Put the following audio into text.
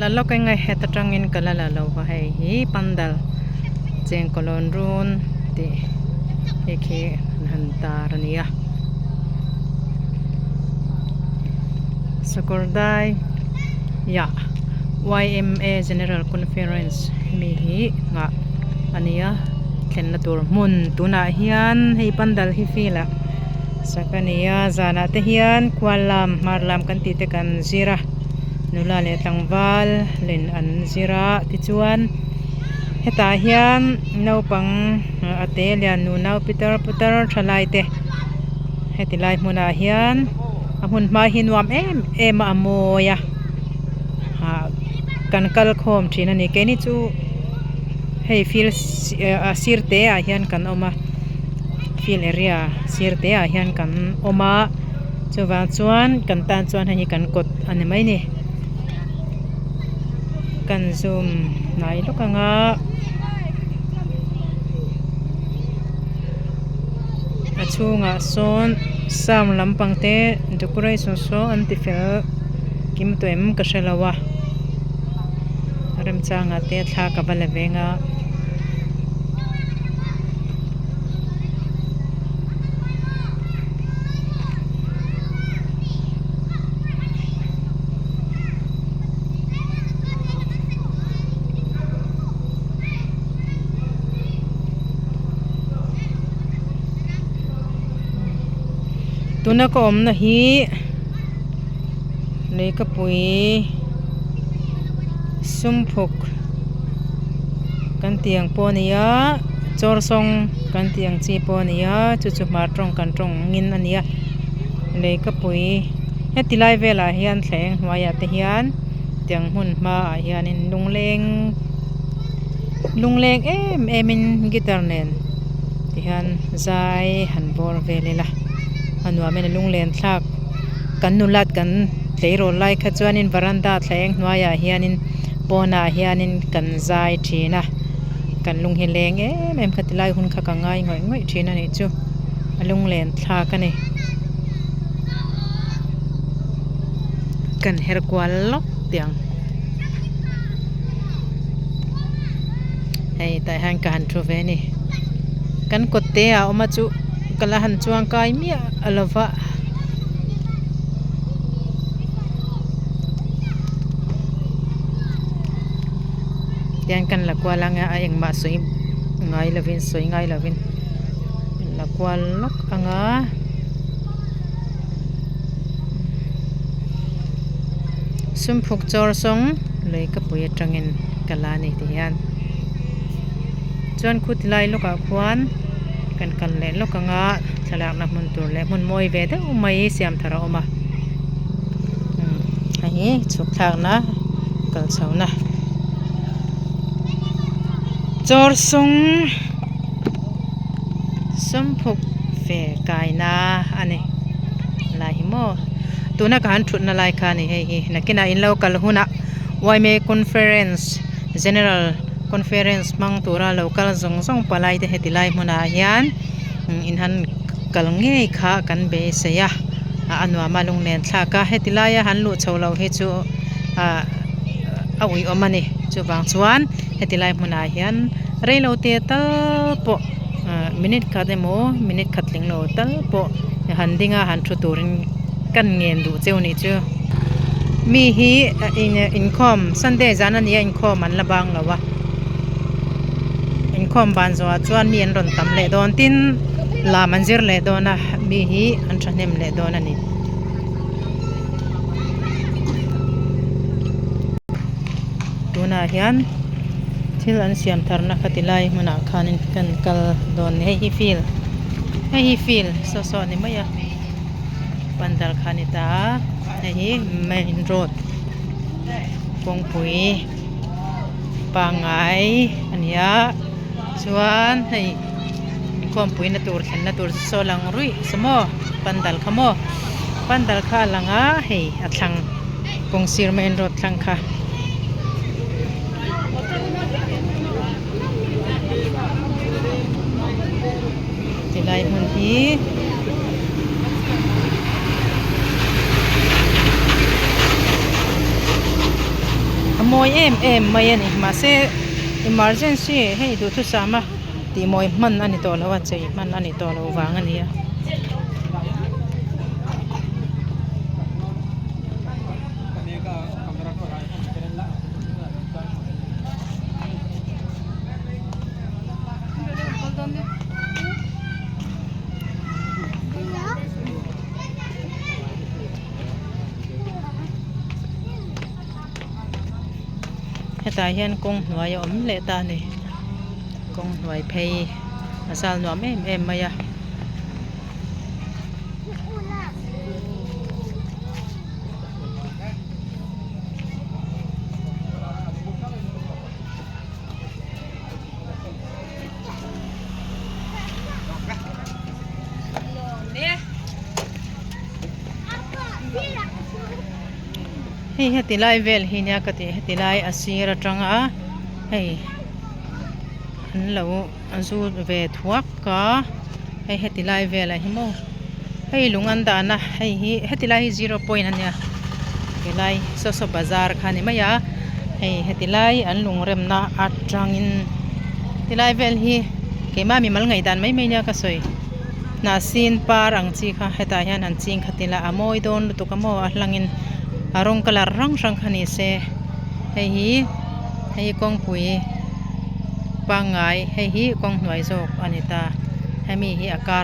La lawk eng a heta tangin ka la la lo va hei hi pandal chengkawlawn run tih hei khi an han tar a nia sakawrdai yah yma general conference hemi hi nghah a nia thlenna tur hmun tunah hian hei pandal hi field ah sak a ni a zanah te hian khual lam hmar lam kan tih te kan zir a nula leh tlangval len an zir a tichuan hetah hian naupang a te lian nu nau pitar putar thalai te heti lai hmunah hian a hmun hma hi nuam em em a a mawi a ah kan kal khawm thin a ni keini chu hei field a sir te ah hian kan awm a field area sir te ah hian kan awm a chuvang chuan kan tan chuan hei hi kan kawt a ni mai a ni kan zoom hnai lawk ang a a chhungah sawn sound lampang te decoration saw an ti fel kim tawh em ka hre lo a remchangah te thla ka va la veng a. Tuna ka awmna hi leikapui sumphuk kan tih ang pawh a ni a chawr sawng kan tih ang chi pawh a ni a chu chu hmar tawng kan tawng angin a ni a leikapui heti lai velah hian thleng hnuaiah te hian tiang hmun hmaah hianin lungleng lungleng em em in guitar nen tihian zai han bawr vel ila a nuam in a lunglen thlak kan nulat kan tleirawl lai kha chuanin varanda thleng hnuaiah hianin pawnah hianin kan zai thin a kan lung hi leng em em kha tilai hun kha ka ngai ngawih ngawih thin a nih chu a lunglen thlak a ni. Kan her kual lawk tiang hei tah hian ka han thu ve a ni kan kawt te ah awm a chu ka la han chuang kai miah lo va. Tiang kan la kual ang a a engmah sawi ngai lovin sawi ngai lovin la kual lawk ang a. Sumphuk chawr sawng lui ka pui atangin ka la ni ti hian chuan khuti lai lawkah khuan kan kal leh lawk ang a thlalakna hmun tur leh hmun mawi ve deuh mai siam thar a awm a hei hi chhuk thlakna kal chhohna chawr sawng sumphuk ve kaina a ni lai hi maw tuna ka han thutna lai kha a ni hei hi nakinah in lo kal hunah yma conference general conference hmang tura lo kal zawng zawng palai te heti lai hmunah hian in han kal ngei kha kan beisei a a nuam a lunglen thlak a heti laia han luh chho loh hi chu ah a uiawm a ni chuvang chuan heti lai hmunah hian reilote tal pawh ah minute khat emaw minute khat tling lo tal pawh han ding a han thu turin kan ngen duh cheu nih chu mi hi inkhawm sunday zan a ni a inkhawm an la bang lo a inkhawm ban zawhah chuan mi an rawn tam leh dawn tin lam an zir leh dawn a mi hi an thahnem leh dawn a ni. Tunah hian thil an siam tharna kha ti lai hmunah khanin kan kal dawn hei hi field hei hi field saw saw a ni mai a pandal kha a ni ta a hei hi main road kawngpui pangngai a ni a chuan hei inkhawmpui na tur thlenna tur chu saw lang ruih saw maw pandal kha maw pandal kha a lang a hei a thlang kawng sir main road thlang kha. Tilai hmun hi a A mawi em em mai a ni mahse emergency hei duhthusam a tih mawi hman a ni tawh lo a chei hman a ni tawh lo vang a ni a. Hetah hian kawng hnuai a awm leh ta a ni kawng hnuai phei a zal nuam em em mai a. Hei heti lai vel hi nia ka tih heti lai a sir atanga hei an lo zut ve thuak a hei heti lai velah hi maw hei lung an dahna hei hi heti lai hi zero point a nia helai saw saw bazar kha a ni mai a hei heti lai an lung remna atangin tilai vel hi keimah mimal ngaihdan mai mai nia ka sawi hnah sin par ang chi kha hetah hian han ching khat ila a mawi dawn lutuk a maw a hlangin a rawng colour hrang hrang kha ni se hei hi hei hi kawngpui pangngai hei hi kawng hnuai zawk a ni ta hemi hi a kar.